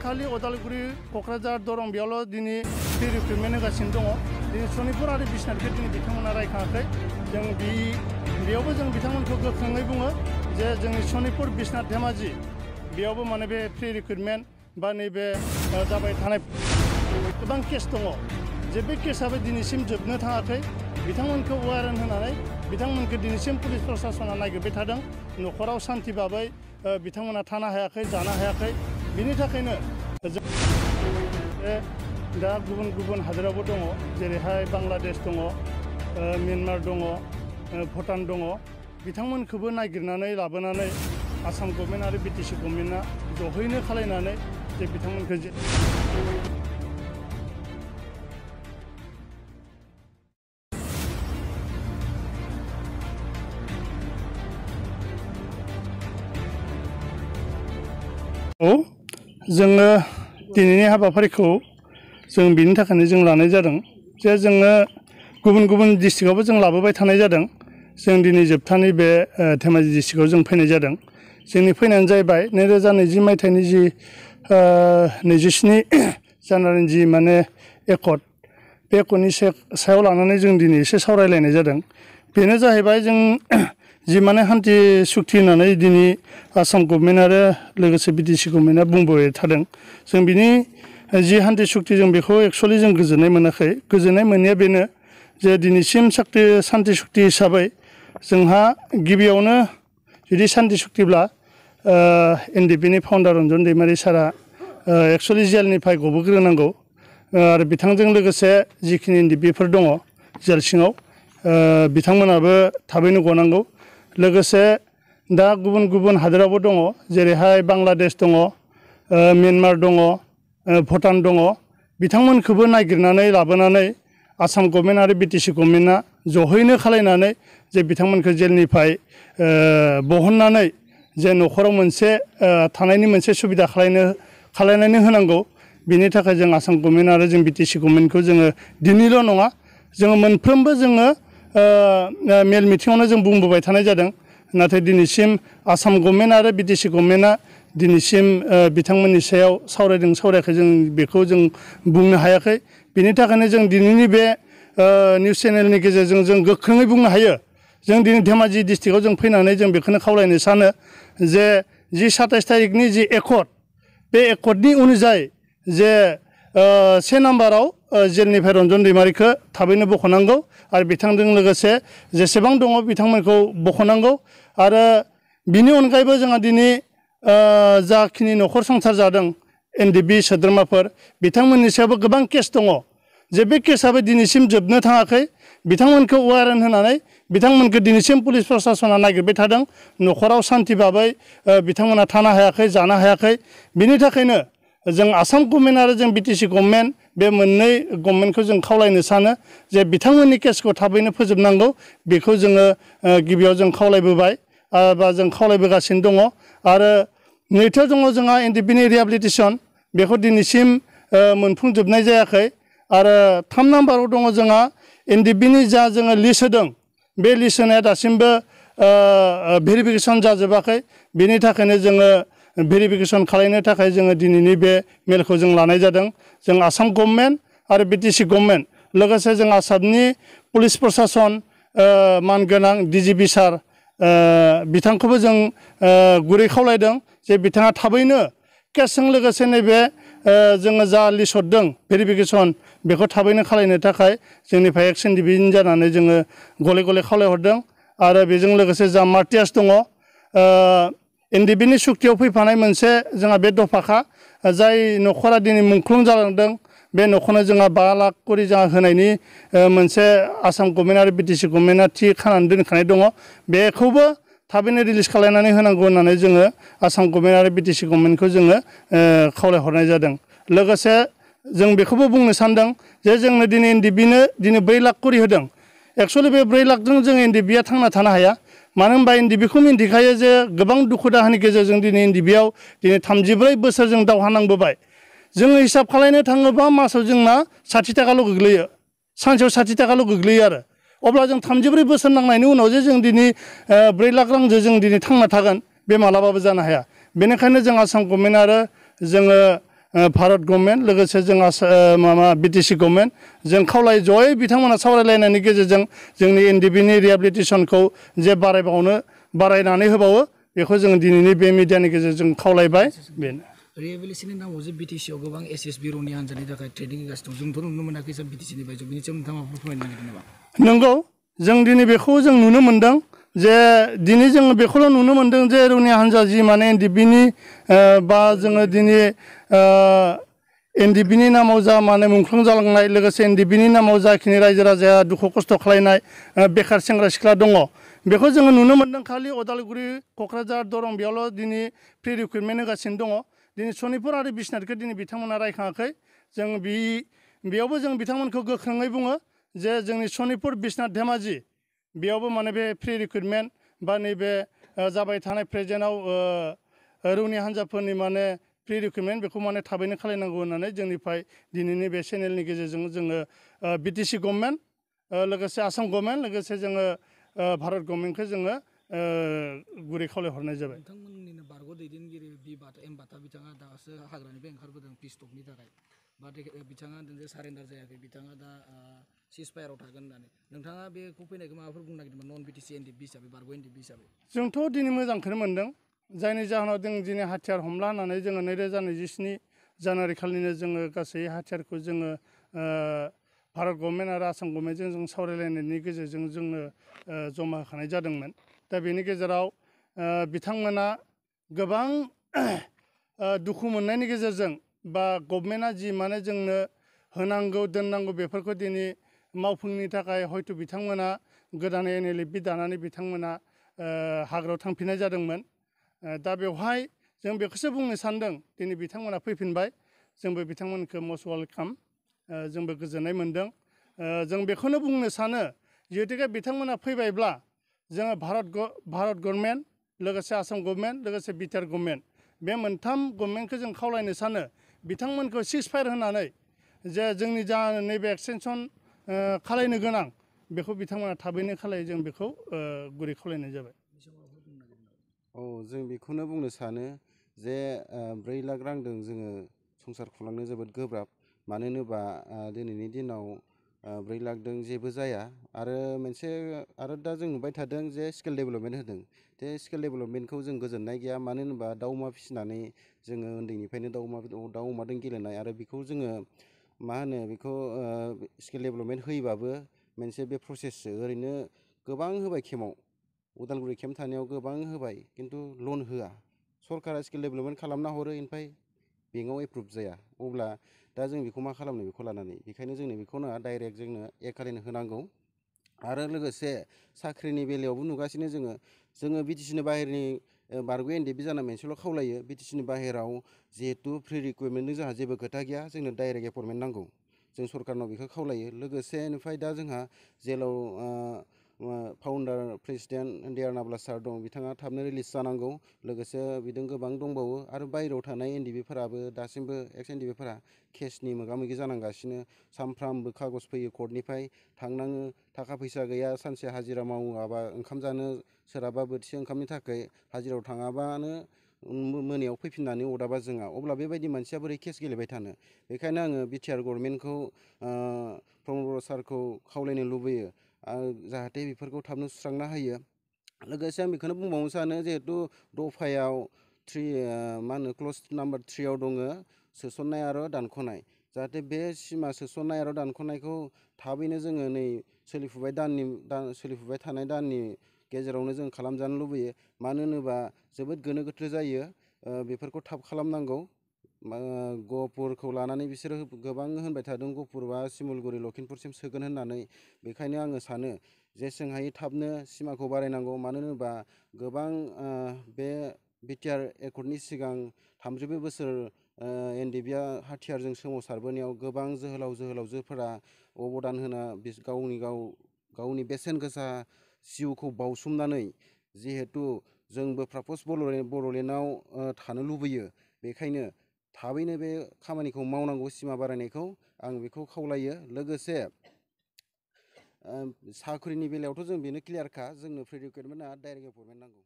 खालि उदालगुरि क'क्राझार दरं बेयावल' दिनै फ्रि रिक्रुटमेन्ट होगासिनो दङ दिनै सनितपुर आरो बिश्नाथखौ दिनै बिथांमोना रायखाङाखै जों बेयावबो जों बिथांमोनखौ गोख्रोङै बुङो जे जोंनि सनितपुर बिश्नाथ धेमाजि बेयावबो माने बे फ्रि रिक्रुटमेन्ट बा नैबे जाबाय थानाय गोबां केस दङ जे बे केसआबो दिनैसिम जोबनो थाङाखै बिथांमोनखौ वारेन्ट होनानै बिथांमोनखौ दिनैसिम पुलिस प्रशासना नागिरबाय थादों न'खराव सान्थि भाबै बिथांमोना थानो हायाखै जानो हायाखै बिनि थाखायनो दा गुबुन गुबुन हादोरावबो दङ जेरैहाय बांलादेश दङ म्यानमार दङ भुटान दङ बिथांमोनखौबो नागिरनानै लाबोनानै आसाम गभर्नमेन्ट आरो बिटिसि गभर्नमेन्टआ जहैनो खालायनानै जे बिथांमोनखौ जोङो दिनैनि हाबाफारिखौ जों बिनि थाखायनो जों लानाय जादों जे जोङो गुबुन गुबुन डिस्ट्रिक्टआवबो जों लाबोबाय थानाय जादों जों दिनै जोबथानि बे धेमाजि डिस्ट्रिक्टआव जों फैनाय जादों जोंनि फैनायानो जाहैबाय 2020 मायथाइनि जि 27 जानुवारिनि जि माने एकर्ड बे एकर्डनि सायाव लानानै जों दिनै एसे सावरायलायनाय जादों बेनो जाहैबाय जों जि माने हान्थि सुक्ति होननानै दिनै आसाम गभर्नमेन्ट आरो लोगोसे बिटिसि गभर्नमेन्टआ बुंबाय थादों जों बिनि जि हान्थि सुक्ति जों बेखौ एक्सुवेलि जों गोजोननाय मोनाखै गोजोननाय मोननाया बेनो जे दिनैसिम सान्थि सुक्ति हिसाबै जोंहा गिबियावनो जुदि सान्थि सुक्तिब्ला एनडिपिनि फाउन्डार रन्जन दैमारि सारा एक्सुवेलि जेलनिफ्राय गबोग्रोनांगौ आरो बिथांजों लोगोसे जिखिनि एनडिपिफोर दङ जेल सिङाव बिथांमोनाबो थाबैनो गनांगौ लोगोसे दा गुबुन गुबुन हादोरावबो दङ जेरैहाय बांलादेश दङ म्यानमार दङ भुटान दङ बिथांमोनखौबो नागिरनानै लाबोनानै आसाम गभर्नमेन्ट आरो बिटिसि गभर्नमेन्टआ जहैनो खालायनानै जे बिथांमोनखौ जेलनिफ्राय बहननानै जे न'खराव मोनसे थानायनि मोनसे सुबिदा खालायनानै होनांगौ बिनि थाखाय जों आसाम गभर्नमेन्ट आरो जों बिटिसि गभर्नमेन्टखौ जोङो दिनैल' नङा जोङो मोनफ्रोमबो जोङो मेल मिटिङावनो जों बुंबोबाय थानाय जादों नाथाय दिनैसिम आसाम गभर्नमेन्ट आरो बिटिसि गभर्नमेन्टआ दिनैसिम बिथांमोननि सायाव सावरायदों सावरायाखै जों बेखौ जों बुंनो हायाखै बिनि थाखायनो जों दिनैनि बे निउस चेनेलनि गेजेरजों जों गोख्रोङै बुंनो हायो जों दिनै धेमाजि डिस्ट्रिक्टआव जों फैनानै जों बेखौनो खावलायनो सानो जे जि 27 तारिखनि जि एकर्ड बे एकर्डनि अनुजायै जे 1 नाम्बाराव जेलनिफ्राय रन्जन दैमारिखौ थाबैनो बख'नांगौ आरो बिथांजों लोगोसे जेसेबां दङ बिथांमोनखौ बख'नांगौ आरो बिनि अनगायैबो जोंहा दिनै जाखिनि न'खर संसार जादों एनडिपि सोद्रोमाफोर बिथांमोननि सायावबो गोबां केस दङ जे बे केसआबो दिनैसिम जोबनो थाङाखै बिथांमोनखौ वारेन्ट होनानै बिथांमोनखौ दिनैसिम पुलिस प्रशासना नागिरबाय थादों न'खराव सान्थि भाबै बिथांमोना थानो हायाखै जानो हायाखै बिनि थाखायनो जों आसाम गभर्नमेन्ट आरो जों बिटिसि गभर्नमेन्ट बे मोननै गभर्नमेन्टखौ जों खावलायनो सानो जे बिथांमोननि केसखौ थाबैनो फोजोबनांगौ बेखौ जोङो गिबियाव जों खावलायबोबाय बा जों खावलायबोगासिनो दङ आरो नैथियाव दङ जोंहा एनडिपिनि रिहेबिलिटेसन बेखौ दिनैसिम मोनफुंजोबनाय जायाखै आरो 3 नाम्बाराव दङ जोंहा एनडिपिनि जा जोङो लिस्ट होदों बे लिस्ट होनाया दासिमबो भेरिफिकेसन जाजोबाखै बेनि थाखायनो जोङो भेरिफिकेसन खालामनो थाखाय जोङो दिनैनि बे मेलखौ जों लानाय जादों जों आसाम गभर्नमेन्ट आरो बिटिसि गभर्नमेन्ट लोगोसे जों आसामनि पुलिस प्रशासन मानगोनां डिजिपि सार बिथांखौबो जों गुरै खावलायदों जे बिथाङा थाबैनो केसजों लोगोसे नैबे जोङो जा लिस्ट हरदों भेरिफिकेसन बेखौ थाबैनो खालामनो थाखाय जोंनिफ्राय एक्सन डिभिजन जानानै जोङो गले गले खावलायहरदों आरो बेजों लोगोसे जा मार्टियास दङ एनडिपिनि सुक्तियाव फैफानाय मोनसे जोंहा बे दफाखा जाय न'खरा दिनै मुंख्लं जालांदों बे न'खरनो जोंहा 5 लाख करि जोंहा होनायनि मोनसे आसाम गभर्नमेन्ट आरो बिटिसि गभर्नमेन्टआ थि खानानै दोनखानाय दङ बेखौबो थाबैनो रिलिज खालामनानै होनांगौ होननानै जोङो आसाम गभर्नमेन्ट आरो बिटिसि गभर्नमेन्टखौ जोङो खावलायहरनाय जादों लोगोसे जों बेखौबो बुंनो सानदों जे जोंनो दिनै एनडिपिनो दिनै 4 लाख करि होदों एक्सुवेलि बे 4 लाखजों जों एनडिपिया थांना थानो हाया मानो होनबा एनडिपिखौ मिन्थिखायो जे गोबां दुखु दाहानि गेजेरजों दिनै एनडिपियाव दिनै 34 बोसोर जों दावहा नांबोबाय जोङो हिसाब खालामनो थाङोबा मासाव जोंना 60 थाखाल' गोग्लैयो सानसेयाव 60 थाखाल' गोग्लैयो आरो अब्ला जों 34 बोसोर नांनायनि उनाव जे जों दिनै 4 लाख रांजों जों दिनै थांना थागोन बे मालाबाबो जानो हाया बेनिखायनो जों आसाम गभर्नमेन्ट आरो जोङो भारत गभर्नमेन्ट लोगोसे जों माबा बिटिसि गभर्नमेन्ट जों खावलायो जयै बिथांमोना सावरायलायनायनि गेजेरजों जोंनि एनडिबिनि रिहेबिलिटेसनखौ जे बारायनानै होबावो बेखौ जों दिनैनि बे मिडियानि गेजेरजों खावलायबाय बेनो रिहेबिलिटेसननि नामाव जे बिटिसिआव गोबां एसएसबि रौनि हान्जानि थाखाय ट्रेनिं होगासिनो दं जोंथ' नुनो मोनाखै सार बिटिसिनि बायजोआव बिनि सायाव नोंथाङा माबाफोर फोरमायनो नागिरदों नामा नंगौ जों दिनै बेखौ जों नुनो मोनदों जे दिनै जों बेखौल' नुनो मोनदों जे रौनिया हान्जा जि माने एनडिबिनि बा जोङो दिनै एनडिबिनि नामाव जा माने मुंख्लं जालांनाय लोगोसे एनडिबिनि नामाव जाखिनि रायजो राजाया दुखु खस्थ' खालायनाय बेखार सेंग्रा सिख्ला दङ बेखौ जोङो नुनो मोनदों खालि उदालगुरि क'क्राझार दरं बेयावल' दिनै प्रि रिक्रुटमेन्ट होगासिनो दङ दिनै सनितपुर आरो बिश्वनाथखौ दिनै बिथांमोना रायखाङाखै जों बेयावबो जों बिथांमोनखौ गोख्रोङै बुङो जे जोंनि सनितपुर बिश्वनाथ धेमाजि बेयावबो माने बे प्रि रिक्रुटमेन्ट बा नैबे जाबाय थानाय प्रेजेन्टआव रौनिया हान्जाफोरनि माने प्रि रिक्रुटमेन्ट बेखौ माने थाबैनो खालायनांगौ होननानै जोंनिफ्राय दिनैनि बे चेनेलनि गेजेरजों जोङो बिटिसि गभर्नमेन्ट लोगोसे आसाम गभर्नमेन्ट लोगोसे जोङो भारत गभर्नमेन्टखौ जोङो गुरै खावलायहरनाय जाबाय नोंथांमोननिनो बारग' दैदेनगिरि एम बाथा बिथाङा दासो हाग्रानिफ्राय ओंखारबोदों पिसटकनि थाखाय बा बिथाङा जे सारेन्डार जायाखै बिथाङा दा सिज फायाराव थागोन होननानै नोंथाङा बेखौ फैनायखौ माबाफोर बुंनो नागिरदोंमोन नन बिटिसि एनडिबि हिसाबै बारग' एनडिबि हिसाबै जोंथ' दिनै मोजांखौनो मोनदों जायनि जाहोनाव जों दिनै हाथियार हमला होननानै जोङो 2027 जानुवारि खालिनो जोङो गासै हाथियारखौ जोङो भारत गभर्नमेन्ट आरो आसाम गभर्नमेन्टजों जों सावरायलायनायनि गेजेरजों जोंनो जमा होखानाय जादोंमोन दा बेनि गेजेराव बिथांमोना गोबां दुखु मोननायनि गेजेरजों बा गभर्नमेन्टआ जि माने जोंनो होनांगौ दोननांगौ बेफोरखौ दिनै मावफुंनि थाखाय हयथ' बिथांमोना गोदानै NLFB दानानै बिथांमोना हाग्रायाव थांफिननाय जादोंमोन दा बेवहाय जों बेखौसो बुंनो सानदों दिनै बिथांमोना फैफिनबाय जोंबो बिथांमोनखौ मस्ट वेलकाम जोंबो गोजोननाय मोनदों जों बेखौनो बुंनो सानो जिहेतुके बिथांमोना फैबायब्ला जोङो भारत गभर्नमेन्ट लोगोसे आसाम गभर्नमेन्ट लोगोसे बिटिआर गभर्नमेन्ट बे मोनथाम गभर्नमेन्टखौ जों खावलायनो सानो बिथांमोनखौ सिज फायार होनानै जे जोंनि जा नैबे एक्सटेनसन खालायनो गोनां बेखौ बिथांमोना थाबैनो खालायो जों बेखौ गुरै खावलायनाय जाबाय औ जों बेखौनो बुंनो सानो जे 4 लाख रांजों जोङो संसार खुंलांनो जोबोद गोब्राब मानो होनोबा दिनैनि दिनाव 4 लाखजों जेबो जाया आरो दा जों नुबाय थादों जे स्किल डेभेलपमेन्ट होदों बे स्किल डेभेलपमेन्टखौ जों गोजोननाय गैया मानो होनोबा दाउ अमा फिसिनानै जोङो उन्दैनिफ्रायनो दाउ अमाजों गेलेनाय आरो बेखौ जोङो मा होनो बेखौ स्किल डेभेलपमेन्ट होयोबाबो मोनसे बे प्रसेससो ओरैनो गोबां होबाय केमाव उदालगुरि केम्प थानायाव गोबां होबाय खिन्थु लन होआ सरकारा स्किल डेभेलपमेन्ट खालामना हरो ओमफ्राय बेंकआव एप्रुभ जाया अब्ला दा जों बेखौ मा खालामनो बेखौ लानानै बेखायनो जोंनो बेखौ नाङा डाइरेक्ट जोंनो एकाडेमि होनांगौ आरो लोगोसे साख्रिनि बेलायावबो नुगासिनो जोङो बिटिसिनि बाहेरनि बारग' एनडिबि जाना मोनसेल' खावलायो बिटिसिनि बाहेराव जिहेतु प्रि रिक्रुटमेन्टनि जोंहा जेबो खोथा गैया जोंनो डाइरेक्ट एपइन्टमेन्ट नांगौ जों सरकारनाव बेखौ खावलायो लोगोसे ओमफ्राय दा जोंहा जेलाव फाउन्डार प्रेसिडेन्ट डिआर नाब्ला सार दं बिथाङा थाबनो रिलिज जानांगौ लोगोसे बिदों गोबां दंबावो आरो बायहेरायाव थानाय एनडिबिफोराबो दासिमबो एक्स एनडिबिफोरा केसनि मोगा मोगि जानांगासिनो सानफ्रामबो कागज फैयो कर्टनिफ्राय थांनाङो थाखा फैसा गैया सानसे हाजिरा मावाबा ओंखाम जानो सोरहाबा बोथिसे ओंखामनि थाखाय हाजिरायाव थाङाबानो मोनायाव फैफिननानै अदाबा जोंहा अब्ला बेबायदि मानसिया बोरै केस गेलेबाय थानो बेखायनो आङो बिटिआर गभर्नमेन्टखौ प्रमद बर' सारखौ खावलायनो लुबैयो जाहाथे बेफोरखौ थाबनो सुस्रांना होयो लोगोसे आं बेखौनो बुंबावनो सानो जिहेतु दफायाव मा होनो क्लज नाम्बार 3 दङ सोसननाय आरो दानख'नाय जाहाथे बे सिमा सोसननाय आरो दानख'नायखौ थाबैनो जोङो नै सोलिफुबाय थानाय दाननि गेजेरावनो जों खालामजानो लुबैयो मानो होनोबा जोबोद गोनो गोथो जायो बेफोरखौ थाब खालामनांगौ गहपुरखौ लानानै बिसोरो गोबां होनबाय थादों गहपुर बा सिमुलगुरि लखिमपुरसिम सोगोन होननानै बेखायनो आङो सानो जेसें हायो थाबनो सिमाखौ बारायनांगौ मानो होनोबा गोबां बे बिटिआर एकर्डनि सिगां 34 बोसोर एनडिबिआ हाथियारजों सोमावसारबोनायाव गोबां जोहोलावजोफोरा अबदान होना गावनि बेसेन गोसा जिउखौ बावसोमनानै जिहेतु जोंबो प्रापस बड'लेण्डआव थानो लुबैयो बेखायनो थाबैनो बे खामानिखौ मावनांगौ सिमा बारायनायखौ आं बेखौ खावलायो लोगोसे साख्रिनि बेलायावथ' जों बेनो क्लियारखा जोंनो प्रि रिक्रुटमेन्ट नाङा डाइरेक्ट एपइन्टमेन्ट नांगौ